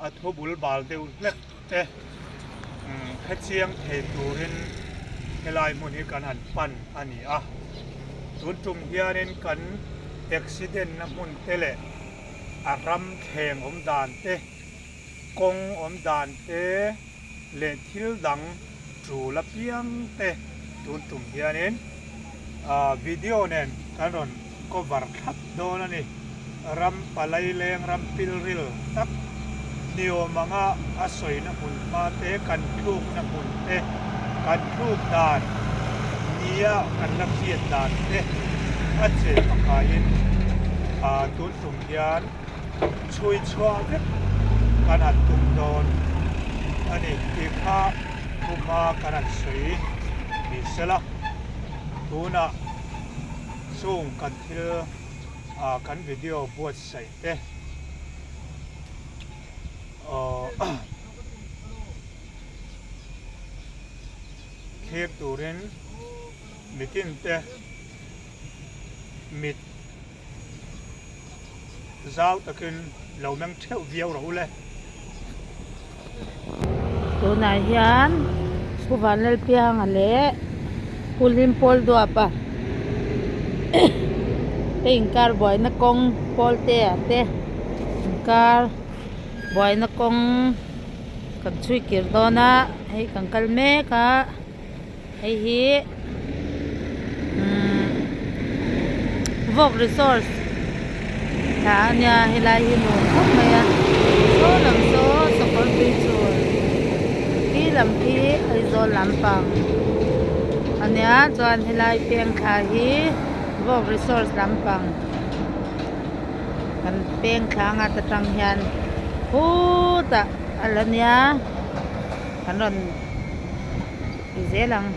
A thu bul bal deuh hlek te hrechiang thei turin helai hmun hi kan han pan a ni a. Tun tum hianin kan accident na hmun te leh a ram thleng awm dan te, kawng awm dan te leh thil dang tul apiang te tun tum hianin video nen kan rawn cover thlap dawn a ni. Ram palaileng ram pilril tak niawm anga a sawina hmun hma te, kan tlukna hmun te, kan tluk dan nia kan la hriat dan te a che pakhain tun tum hian chhui chhuah vek kan han tum dawn a ni tih kha thuma kan han sawi ni sela tunah chung kan thil kan video buatsaih te thlir turin mitin te mit Zau takin lo meng theuh viau rawh u le. Tunah hian Pu Vanlalpianga leh Pu Hlimpawl Duapa te inkar buaina kawng Pawltea te inkar buaina kawng kan chhui kir dawn a hei kan kal mek a. Hei hi umm vawk resource thla a nia helai hi nuam khawp mai a saw lam saw sakawr tui chul khi lam khi Aizawl lampang a nia chuan helai peng thla hi vawk resource lampang kan peng thla anga ta tang hian khutah a la nia kan rawn. Ti zel ang.